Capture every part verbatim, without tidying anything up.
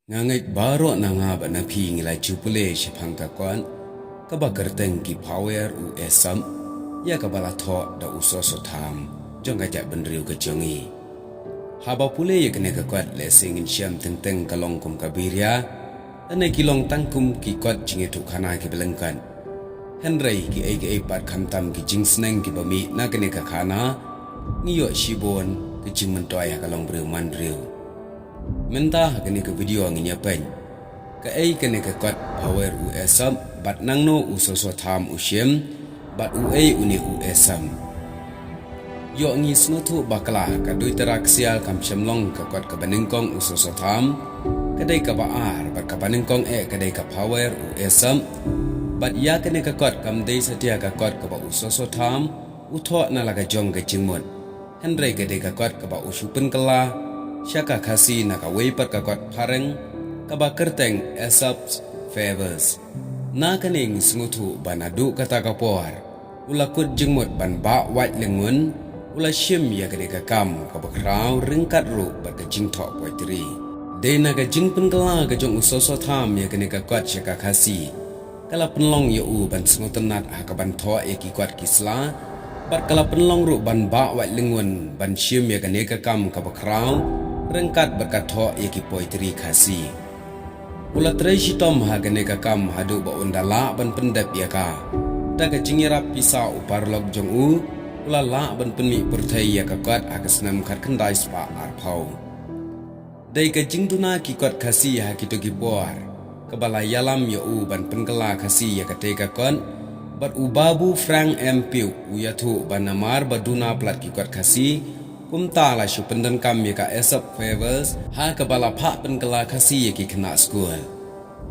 Nga ngeit baroh na nga bad na phi ngi la ju pule shaphang ka kot kaba kyrteng Ki Phawer u Esop, ïa kaba la thoh da u Soso Tham jong ka jaitbynriew ka jong ngi. Haba pule ïa kane ka kot lehse ngin shem teng teng ka long kum ka biria, lane ki long tang kum ki kot jingïathuhkhana kiba lyngkot. Hynrei kiei kiei pat khamtam ki jingsneng kiba mih na kane ka khana, ngi ïoh shibun ki jingmyntoi ha ka longbriew manbriew. Mynta ha kane ka video ngin ïa peit kaei kane ka kot Phawer u Esop, bad nangno u Soso Tham u shim, bad uei une u Esop. Ïoh ngi sngewthuh bakla, ka Duitara Ksiar kam shym long ka kot kaba nyngkong u Soso Tham, ka dei kaba ar, bad kaba nyngkong eh ka dei ka Phawer u Esop. Bad ïa kane ka kot kam dei satia ka kot kaba u Soso Tham u thoh na la ka jong ka jingmut. Hynrei ka dei ka kot kaba u shu pynkylla sha ka Khasi na kawei pat ka kot phareng kaba kyrteng Aesop's Fables. Na kane ngi sngewthuh ba naduh kata ka por u la kut jingmut ban bah wait lyngngun, u la shim ïa kane ka kam kaba khraw ryngkat ruh bad ka jingthoh poetry. Dei na ka jingpynkylla ka jong u Soso Tham ïa kane ka kot sha ka Khasi, ka la pynlong ïa u ban sngewtynnat ha kaban thoh ïa ki kot ki sla, bad ka la pynlong ruh ban bah wait lyngngun ban shim ïa kane ka kam kaba khraw ryngkat bad ka thoh ïa ki poetry Khasi. U la trei shitom ha kane ka kam haduh ba un da lah ban pyndep ïa ka. Da ka jingïarap pisa u paralok jong u, u la lah ban pynmih pyrthei ïa ka kot ha ka snem khatkhyndai spah arphew. Dei ka jingduna ki kot Khasi ha kito ki por kaba la ïalam ïa u ban pynkylla Khasi ïa katei ka kot, bad u Babu Frank M Pugh u ïathuh ba namar ba duna palat ki kot Khasi, kumta la shu pyndonkam ïa ka Aesop Fables ha kaba la phah pynkylla Khasi ïa ki khynnah skul.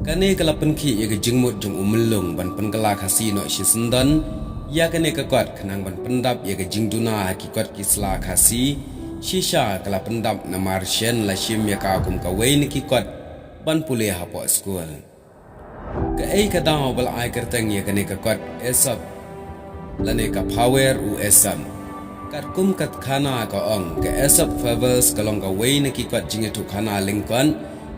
Kane ka la pynkhih ïa ka jingmut jong u Myllung ban pynkylla Khasi noh shisyndon ïa kane ka kot khnang ban pyndap ïa ka jingduna ha ki kot ki sla Khasi. Shisha ka la pyndap namar shen la shim ïa ka kum kawei na ki kot ban pule hapoh skul. Kaei ka daw ba la ai kyrteng ïa kane ka kot Aesop lane ka Phawer u Esop? Katkum ka khana ka ong, ka Aesop Fables ka long kawei na ki kot jingïathuhkhana lyngkot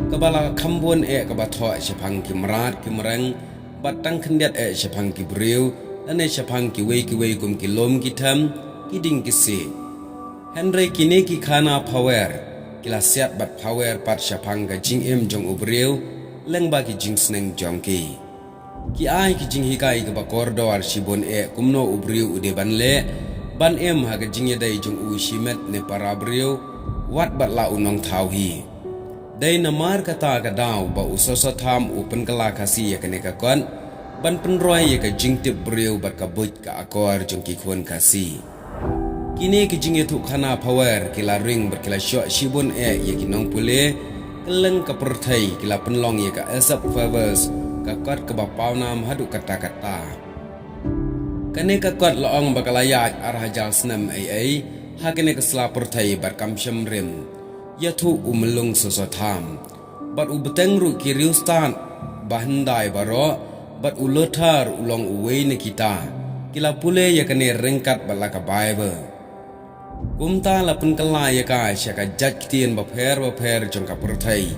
kaba la kham bun eh kaba thoh shaphang ki mrad ki mreng, bad tang khyndiat eh shaphang ki briew lane shaphang kiwei kiwei kum ki lum ki them, ki dieng ki siej. Hynrei kine ki khana phawer ki la siat bad phawer pat shaphang ka jingim jong u briew lyngba ki jingsneng jong ki. Ki ai ki jinghikai kaba kordor shibun eh kumno u briew u dei ban leh ban im ha ka jingïadei jong u shimet ne para briew, wat bad la u nongthaw hi. Dei namar kata ka daw ba u Soso Tham u pynkylla Khasi ïa kane ka kot ban pynroi ïa ka jingtip briew bad ka buit ka akor jong ki khun Khasi. Kine ki jingïathuhkhana phawer ki la ring bad ki la shoh shibun eh ïa ki nongpule kylleng ka pyrthei, ki la pynlong ïa ka Aesop Fables ka kot kaba pawnam haduh katta katta. Kane ka kot la ong ba ka la ïaid ar hajar snem ei ei ha kane ka sla pyrthei bad kam shym rim. Ïathuh u Myllung Soso Tham, bad u bteng ruh ki riewstad bahyndai baroh, bad u Lothar u long uwei na kita, ki la pule ïa kane ryngkat bad la ka Baibl. Kumta la pynkylla ïa ka sha ka jait ktien bapher bapher jong ka pyrthei.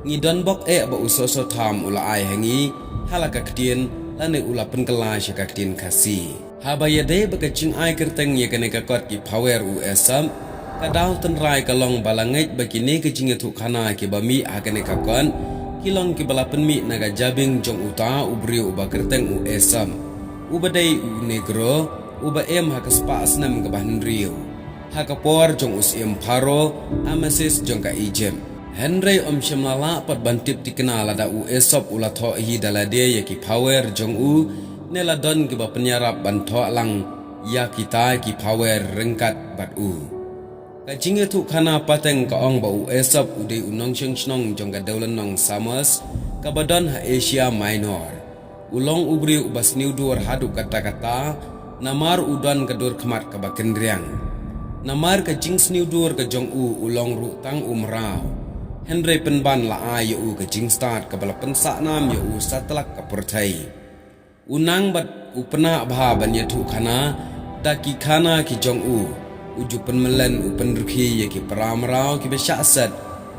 Ngi don bok eh ba u Soso Tham u la ai ha ngi ha la ka ktien lane u la pynkylla sha ka ktien Khasi. Haba ïadei bad ka jingai kyrteng ïa kane ka kot Ki Phawer u Esop, ka daw tynrai ka long ba la ngeit ba kine ki jingïathuhkhana kiba mih ha kane ka kot ki long kiba la pynmih na ka jabieng jong uta u briew uba kyrteng u Esop, uba dei u Negro uba im ha ka spah snem kaba hynriew ha ka por jong u syiem Pharaoh Rameses jong ka Egypt. Hynrei ym shym la lah pat ban tip thikna lada u Esop u la thoh hi da lade ïa ki phawer jong u, ne la don kiba pynïarap ban thoh lang ïa kita ki phawer ryngkat bad u. Ka jingïathuhkhana pateng ka ong ba u Esop u dei u nongshong shnong jong ka dewlynnong Samos kaba don ha Asia Minor. U long u briew uba sniewdur haduh katta katta, namar u don ka dur khmat kaba kynriang. Namar ka jingsniewdur ka jong u, u long ruh tang u mraw. Hynrei pynban la ai ïa u ka jingstad kaba la pynsah nam ïa u satlak ka pyrthei. U nang bad u pynah bha ban ïathuhkhana da ki khana ki jong u. U ju pynmlien, u pynrkhie ïa ki para mraw kiba shah set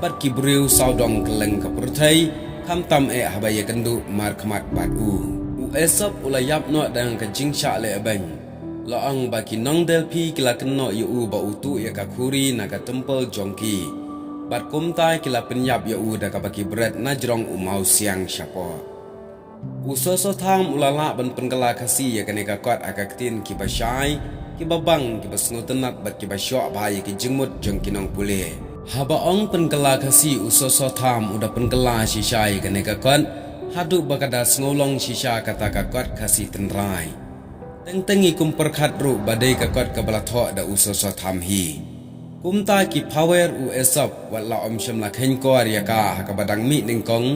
bad ki briew sawdong kylleng ka pyrthei, khamtam eh haba ïakynduh markhmat bad u. U Esop u la ïap noh da ka jingshah lehbeiñ. La ong ba ki nong Delphi ki la kynnoh ïa u ba u tuh ïa ka khuri na ka templ jong ki. Bad kumta ki la pynïap ïa u da kaba ki bret na jrong u mawsiang shapoh. U Soso Tham u la lah ban pynkylla Khasi ïa kane ka kot ha ka ktien kiba shai, kiba bang, kiba sngewtynnat bad kiba shoh bha ïa ki jingmut jong ki nongpule. Haba ong pynkylla Khasi, u Soso Tham u da pynkylla shisha ïa kane ka kot, haduh ba ka da sngewlong shisha kata ka kot Khasi tynrai. Teng teng i kum pyrkhat ruh ba dei ka kot kaba la thoh da u Soso Tham hi. Kumta ki phawer u Esop wat la ym shym la kheiñ kor ïa ka ha kaba dang mih nyngkong,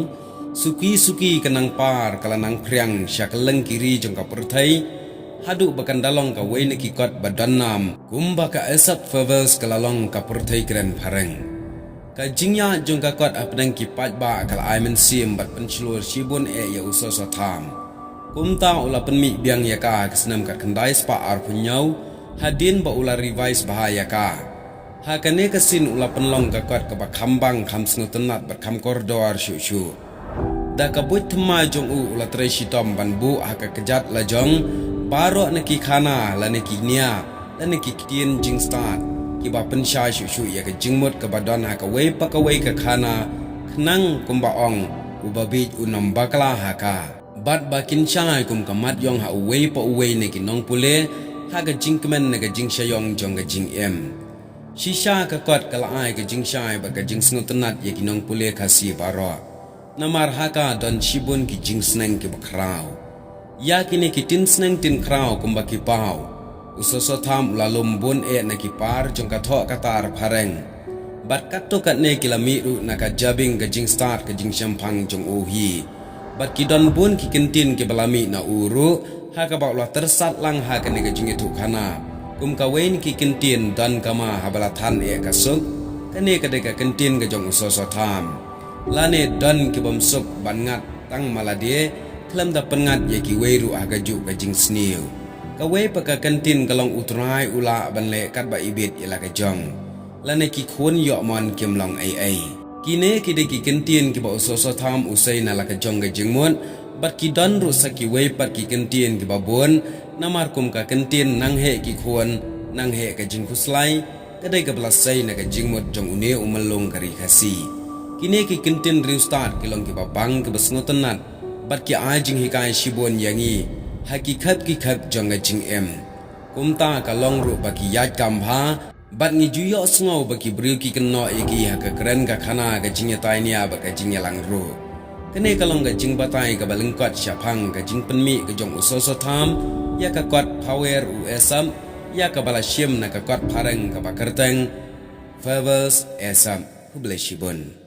suki suki ka nang par ka la nang phriang sha kylleng ki ri jong ka pyrthei, haduh ba kan da long kawei na ki kot ba don nam, kumba ka Aesop Fables ka la long ka pyrthei kren phareng. Ka jingïaid jong ka kot hapdeng ki paidbah ka la ai mynsiem bad pynshlur shibun eh ïa u Soso Tham. Kumta u la pynmih biang ïa ka ha ka snem khatkhyndai spah arphew hynñiew, hadien ba u la revise bha ïa ka. Ha kane ka sien u la pynlong ka kot kaba kham bang, kham sngewtynnat bad kham kordor shuh shuh. Da ka buit thymmai jong u, u la trei shitom ban buh ha ka kjat lajong baroh na ki khana lane ki nia lane ki ktien jingstad kiba pynshai shuh shuh ïa ka jingmut kaba don ha kawei pa kawei ka khana, khnang kumba ong, uba bieit un ym bakla ha ka. Bad ba kin shai kum ka mat ïong ha uwei pa uwei na ki nongpule ha ka jingkmen ne ka jingshah ïong jong ka jingim. Shisha ka kot ka la ai ka jingshai bad ka jingsngewtynnat ïa ki nongpule Khasi baroh. Namar ha ka don shibun ki jingsneng kiba khraw. Ïa kine ki tin sneng tin khraw kumba ki paw, u Soso Tham u la lum bun eh na ki par jong ka thoh ka tar phareng. Bad katto katne ki la mih ruh na ka jabieng ka jingstad ka jingshemphang jong u hi. Bad ki don bun ki kyntien kiba la mih na u ruh, ha kaba u la tyrsad lang ha kane ka jingïathuhkhana. Kum kawei na ki kyntien don kama haba la than eh ka suk, kane ka dei ka kyntien ka jong u Soso Tham. Lane don kibym suk ban ngat tang ma lade, khlem da pynngat ïa kiwei ruh ha kajuh ka jingsniew. Kawei pat ka kyntien ka long u Trai u lah ban leh katba ibit ïa la ka jong. Lane ki khun ïoh mon kim long ei ei. Kine ki dei ki kyntien kiba u Soso Tham u sei na la ka jong ka jingmut, bad ki don ruh sa kiwei pat ki kyntien kiba bun, namar kum ka kyntien nang heh ki khun, nang heh ka jingkhuslai, ka dei kaba la sei na ka jingmut jong une u myllung ka ri Khasi. Kine ki kyntien riewstad ki long kiba bang kiba sngewtynnat, bad ki ai jinghikai shibun ïa ngi ha ki khep ki khep jong ka jingim. Kumta ka long ruh ba ki ïaid kam bha, bad ngi ju ïohsngew ba ki briew ki kynnoh ïa ki ha ka kren ka khana, ka jingïatai nia bad ka jingïalang ruh. Kane ka long ka jingbatai kaba lyngkot shaphang ka jingpynmih ka jong u Soso Tham ïa ka kot Phawer u Esop, ïa kaba la shim na ka kot phareng kaba kyrteng Fables Esop. Khublei shibun.